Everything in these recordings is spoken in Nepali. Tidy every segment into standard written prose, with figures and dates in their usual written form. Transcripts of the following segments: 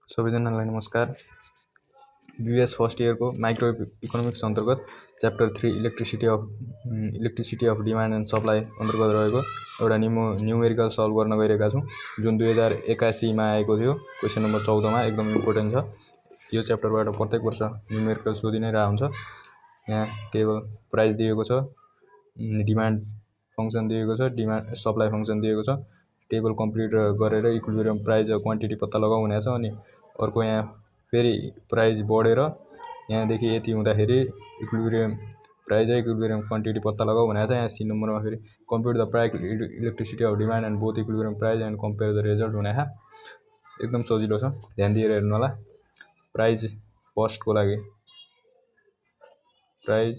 सबैजनालाई नमस्कार। बीएस फर्स्ट इयर को माइक्रो इकोनोमिक्स अंतर्गत chapter 3 electricity of demand and supply अंतर्गत रहेको एउटा न्यूमेरिकल सल्भ गर्न गइरहेका छौं जुन 2081 मा आएको थियो। क्वेशन नम्बर 14 मा एकदम इम्पोर्टेन्ट छ। यो च्याप्टरबाट प्रत्येक वर्ष न्यूमेरिकल सोधि नै रहा हुन्छ। यहाँ टेबल प्राइस दिएको छ, डिमान्ड फंक्शन दिएको छ, डिमान्ड सप्लाई फंक्शन दिएको छ। टेबल कम्प्लिट गरेर इक्विलिब्रियम प्राइस र क्वान्टिटी पत्ता लगाऊ भनेको छ। अनि अर्को यहाँ फेरि प्राइस बढेर यहाँदेखि यति हुँदाखेरि इक्विलिब्रियम प्राइस र इक्विलिब्रियम क्वान्टिटी पत्ता लगाऊ भनेको छ। यहाँ सी नम्बरमा फेरि कम्प्युट the price electricity of demand and both equilibrium price and compare the result भनेको छ। एकदम सजिलो छ, ध्यान दिएर हेर्नु होला। प्राइस फर्स्ट को लागि price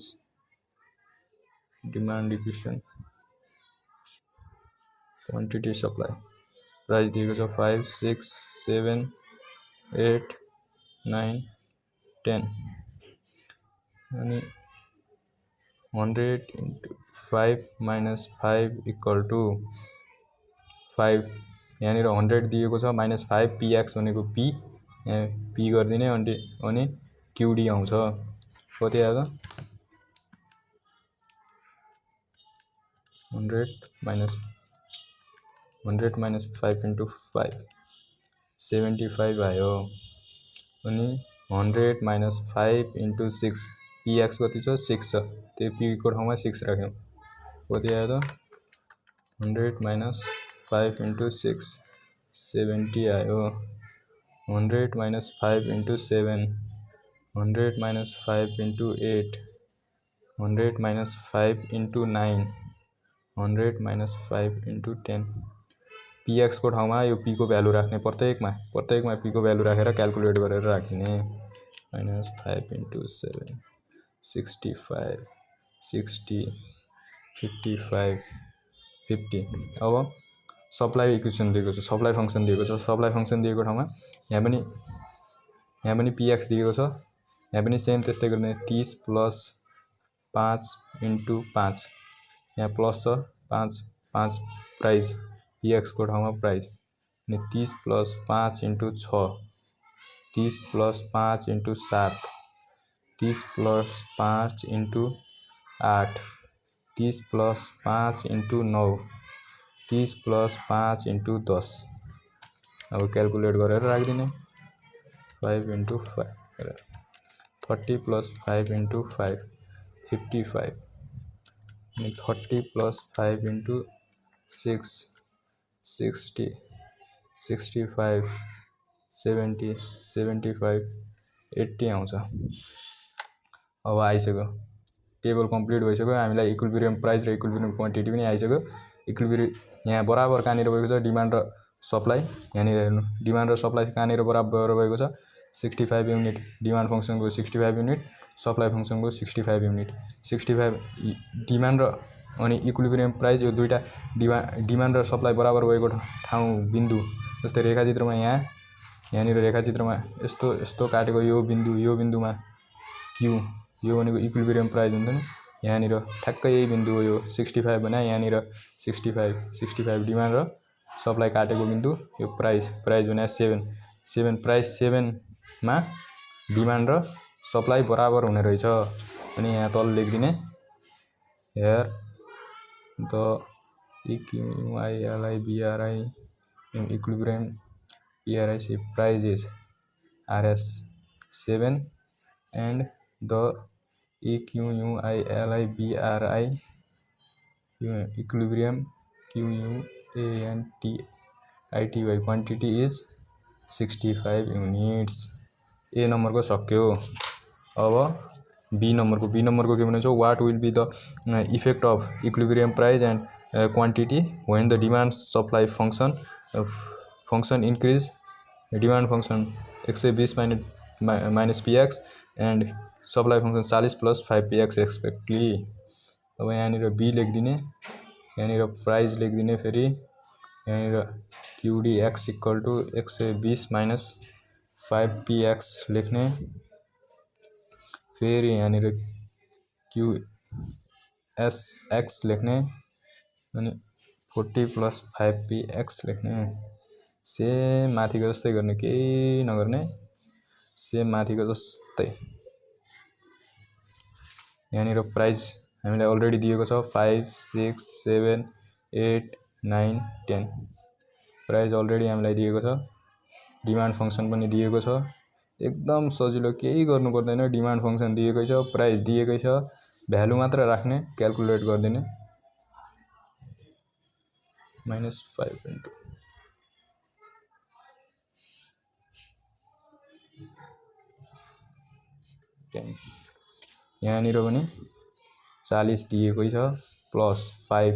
demand equation quantity supply price दिएको छ 5 6 7 8 9 10 अनि 100 into 5 minus 5 equal to 5। यहाँ 100 दिएको छ minus 5 px भनेको p, यहाँ p गर्दिने अनि qd आउँछ। कति आयो त 100 minus 5 into 5 75 आयो। अनि 100 minus 5 into 6 px कति छ 6 छ, त्यो p को ठाउँमा 6 राख्यौं। कति आयो त 100 minus 5 into 6 70 आयो। 100 minus 5 into 7 100 minus 5 into 8 100 minus 5 into 9 100 minus 5 into 10। px को ठाउँमा यो p को भ्यालु राख्ने, प्रत्येकमा p को भ्यालु राखेर क्याल्कुलेट गरेर राख्ने। minus 5 into 7 65 60 55 50। अब सप्लाई इक्वेसन दिएको छ, सप्लाई फंक्शन दिएको छ। सप्लाई फंक्शन दिएको ठाउँमा यहाँ पनि px दिएको छ, यहाँ पनि सेम त्यस्तै गर्ने 30 plus 5 into 5, यहाँ प्लस छ 5 5 प्राइस px को ठाउँमा प्राइस, अनि 30 plus 5 into 6 30 plus 5 into 7 30 plus 5 into 8 30 plus 5 into 9 30 plus 5 into 10। अब क्याल्कुलेट गरेर राखिदिने 5 into 5 30 plus 5 into 5 55 अनि 30 plus 5 into 6 60 65 70 75 80 आउँछ। अब आइसक्यो, टेबल कम्प्लिट भइसक्यो। हामीलाई इक्विलिब्रियम प्राइस र इक्विलिब्रियम क्वान्टिटी पनि आइसक्यो। इक्विलिब्रियम यहाँ बराबर कहाँनिर भएको छ, डिमान्ड र सप्लाई। यहाँनिर हेर्नु, डिमान्ड र सप्लाई कहाँनिर बराबर भएको छ 65 युनिट। डिमान्ड फंक्शनको 65 युनिट, सप्लाई फंक्शनको 65 युनिट। 65 डिमान्ड र अनि इक्विलिब्रियम प्राइस, यो दुईटा डिमान्ड र सप्लाई बराबर भएको ठाउँ बिन्दु। जस्तै रेखाचित्रमा यहाँनिर रेखाचित्रमा यस्तो काटेको यो बिन्दुमा q, यो भनेको इक्विलिब्रियम प्राइस हुन्छ नि। यहाँनिर ठ्याक्कै यही बिन्दु हो, यो 65 भने यहाँनिर 65 डिमान्ड र सप्लाई काटेको बिन्दु। यो प्राइस भने 7 प्राइस 7 मा डिमान्ड र सप्लाई बराबर हुने रहेछ। अनि यहाँ तल लेखिदिने here the EQUILIBRI equilibrium PRIC price is RS 7 and the EQUILIBRI equilibrium QUANTITY quantity is 65 units। A number को सक्यो। अब बी नंबर को के भनेको what will be the effect of equilibrium price and quantity when the demand supply function increase. Demand function 120 minus px and supply function 40 plus 5 px respectively. अब यहाँनिर बी लेखिदिने, यहाँनिर प्राइस लेखिदिने, फेरि यहाँनिर qdx equal to 120 minus 5 px लेख्ने, फेरि यहाँनिर qsx लेख्ने, अनि 40 plus 5 px लेख्ने। सेम माथिको जस्तै गर्ने, केही नगर्ने, सेम माथिको जस्तै। यहाँनिर प्राइस हामीलाई अलरेडी दिएको छ 5 6 7 8 9 10। प्राइस अलरेडी हामीलाई दिएको छ, डिमान्ड फंक्सन पनि दिएको छ। एकदम सजिलो, केही गर्नु पर्दैन। डिमान्ड फंक्सन दिएकै छ, प्राइस दिएकै छ, भ्यालु मात्र राख्ने, क्याल्कुलेट गरिदिने। -5 into यहाँनिर पनि 40 दिएकै छ प्लस 5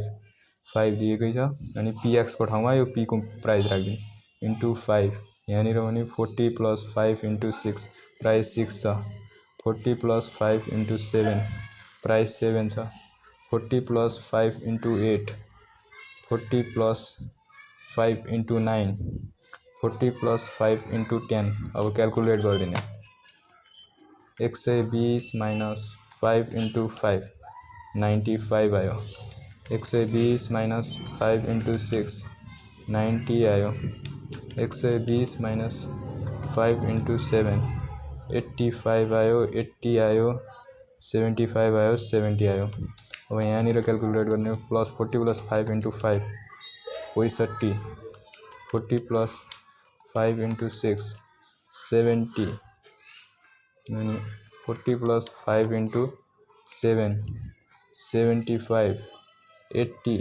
दिएकै छ। अनि px को ठाउँमा यो p को प्राइस राख्दिने इन्टु 5। यहाँनिर पनि 40 + 5 × 6 प्राइस 6 छ। 40 + 5 × 7 प्राइस 7 छ। 40 + 5 × 8 40 + 5 × 9 40 + 5 × 10। अब क्याल्कुलेट गरिदिने। 120 - 5 × 5 95 आयो। 120 - 5 × 6 90 आयो। 120 - 5 × 7 85 आयो। 80 आयो। 75 आयो। 70 आयो। अब यहाँनिर क्याल्कुलेट गर्ने। +40 + 5 × 5 65। 40 + 5 × 6 70 अनि 40 + 5 × 7 75 80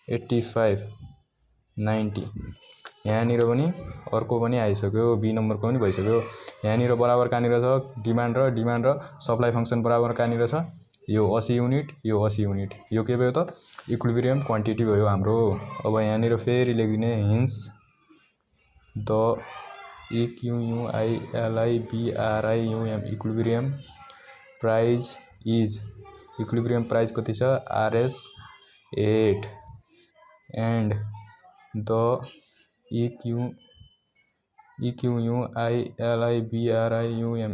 85 90। यहाँनिर पनि अर्को पनि आइसक्यो, बी नम्बरको पनि भइसक्यो। यहाँनिर बराबर कहाँनिर छ, डिमान्ड र सप्लाई फंक्सन बराबर कहाँनिर छ, यो 80 युनिट, यो 80 युनिट। यो के भयो त, इक्विलिब्रियम क्वान्टिटी भयो हाम्रो। अब यहाँनिर फेरि लेखिदिने, hence the EQUILIBRIUM equilibrium price is, equilibrium price कति छ, RS 8 and the EQUILIBRIUM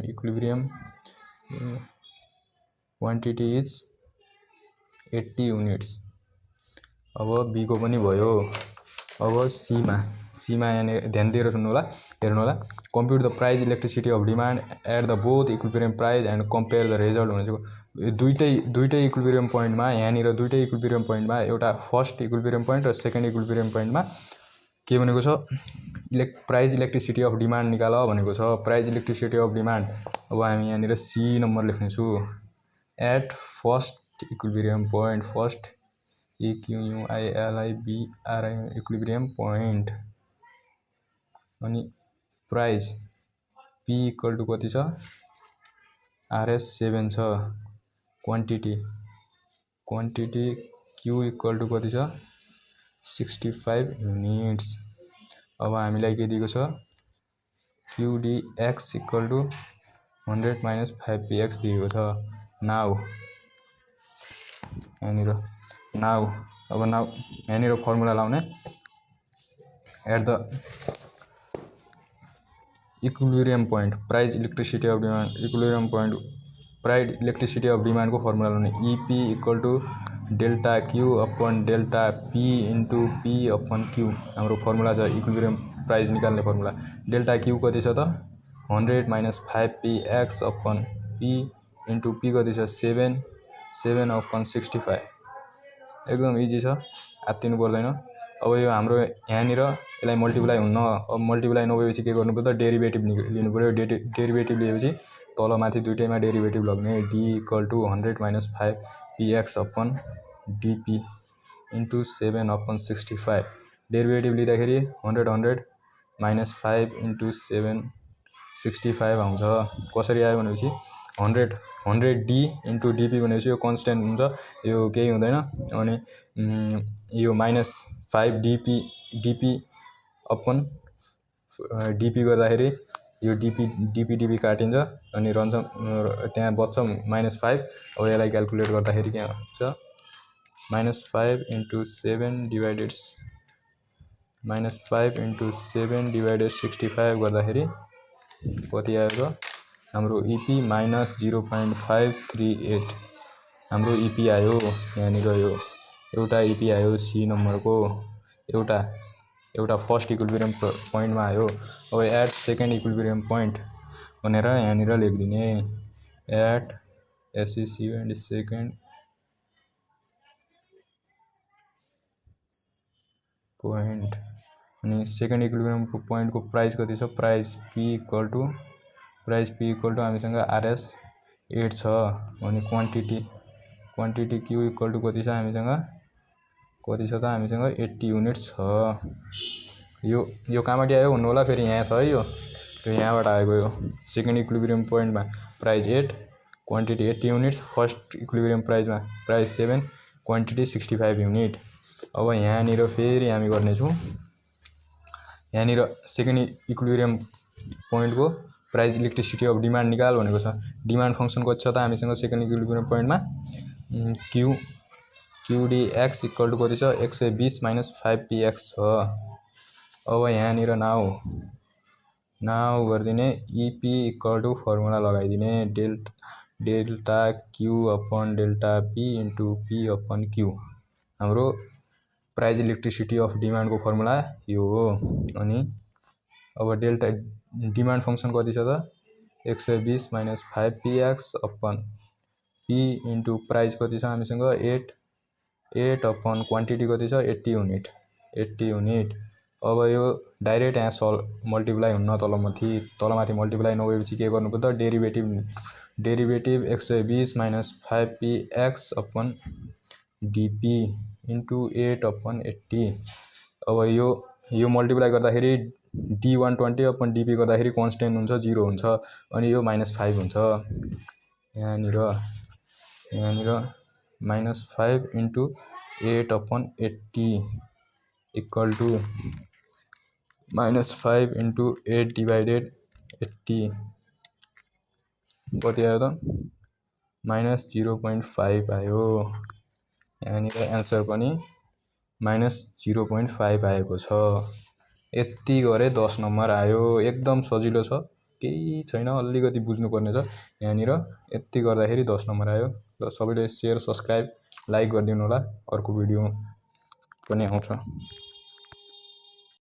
equilibrium quantity is 80 units. अब बी को पनि भयो। अब सीमा यहाँ ध्यान दिएर सुन्नु होला, हेर्नु होला। Compute the price electricity of demand at the both equilibrium price and compare the result भनेको दुईटै इक्विलिब्रियम पोइन्टमा, यहाँनिर दुईटै इक्विलिब्रियम पोइन्टमा, एउटा फर्स्ट इक्विलिब्रियम पोइन्ट र सेकेन्ड इक्विलिब्रियम पोइन्टमा के भनेको छ, प्राइस इलेक्ट्रिसिटी अफ डिमान्ड निकाल भनेको छ। Price electricity of demand. अब हामी यहाँनिर सी नम्बर लेख्नेछु। At first equilibrium point, first EQUILIBRIUM equilibrium point. अनि प्राइस P = कति छ, RS 7 छ। क्वान्टिटी Q = कति छ, 65 युनिट्स। अब हामीलाई के दिएको छ, QDX = 100 - 5PX दिएको छ। नाउ अब यहाँनिर फर्मुला लाउने। At the equilibrium point price electricity of demand, equilibrium point price electricity of डिमान्डको फर्मुला लाउने। EP = ΔQ / ΔP × P/Q। हाम्रो फर्मुला छ इक्विलिब्रियम प्राइस निकाल्ने फर्मुला। ΔQ कति छ त, 100 - 5PX / P × P कति छ, 7/65। एकदम इजी छ, आत्तिनु पर्दैन। अब यो हाम्रो यहाँनिर यसलाई मल्टिप्लाई हुन्न। अब मल्टिप्लाई नभएपछि के गर्नु पर्यो त, डेरिभेटिभ लिनु पर्यो। डेरिभेटिभ लिएपछि तल माथि दुईटैमा डेरिभेटिभ लग्ने। D = 100 - 5PX / DP × 7/65। डेरिभेटिभ लिँदाखेरि 100 - 5 × 7/65 आउँछ। कसरी आयो भनेपछि 100D × DP भनेपछि यो कन्स्ट्यान्ट हुन्छ, यो केही हुँदैन। अनि यो -5 DP गर्दाखेरि यो DP काटिन्छ अनि रहन्छ, त्यहाँ बच्छ -5। अब यसलाई क्याल्कुलेट गर्दाखेरि के हुन्छ, -5 × 7/65 गर्दाखेरि कति आयो त, हाम्रो EP -0.538 हाम्रो EP आयो। यहाँनिर यो एउटा EP आयो सी नम्बरको, एउटा फर्स्ट इक्विलिब्रियम पोइन्टमा आयो। अब एट सेकेन्ड इक्विलिब्रियम पोइन्ट भनेर यहाँनिर लेखिदिने at SEC and second point. अनि सेकेन्ड इक्विलिब्रियम पोइन्टको प्राइस कति छ, प्राइस पी इक्वल टु हामीसँग आरएस 8 छ। अनि क्वान्टिटी क्यू इक्वल टु कति छ हामीसँग, त हामीसँग 80 युनिट्स छ। यो कहाँबाट आयो भन्नु होला, फेरि यहाँ छ है, यो यहाँबाट आएको। यो सेकेन्ड इक्विलिब्रियम पोइन्टमा price 8, quantity 80 units, first equilibrium प्राइसमा प्राइस 7, क्वान्टिटी 65 युनिट। अब यहाँनिर फेरि हामी गर्नेछौँ, यहाँनिर second equilibrium पोइन्टको price elasticity of demand निकाल भनेको छ। डिमान्ड फङ्सन कति छ त हामीसँग सेकेन्ड इक्विलिब्रियम पोइन्टमा, क्युडिएक्स इक्वल टु कति छ 120 माइनस 5px छ। अब यहाँनिर नाउ गरिदिने इपी इक्वल टु फर्मुला लगाइदिने delta Q upon delta P into P upon Q. हाम्रो प्राइस इलेक्ट्रिसिटी अफ डिमान्डको फर्मुला यो हो। अनि अब डेल्टा डिमान्ड फङ्सन कति छ त 120 minus 5px upon P into price कति छ हामीसँग 8 अपन क्वान्टिटी कति छ 80 युनिट। अब यो डाइरेक्ट यहाँ मल्टिप्लाई हुन्न, तलमाथि मल्टिप्लाई नभएपछि के गर्नु त derivative 120 minus 5px upon DP into 8 upon 80। अब यो मल्टिप्लाई गर्दाखेरि D120 अपन डिपी गर्दाखेरि कन्स्टेन्ट हुन्छ 0 हुन्छ। अनि यो -5 हुन्छ। यहाँनिर -5 into 8 upon 80 equal to -5 into 8 divided 80 कति आयो त -0.5 आयो। यहाँनिर एन्सर पनि -0.5 आएको छ। यति गरे 10 नम्बर आयो। एकदम सजिलो छ, केही छैन, अलिकति बुझ्नुपर्ने छ यहाँनिर। यति गर्दाखेरि 10 नम्बर आयो। र सबैले सेयर सब्सक्राइब लाइक गरिदिनु होला, अर्को भिडियो पनि आउँछ।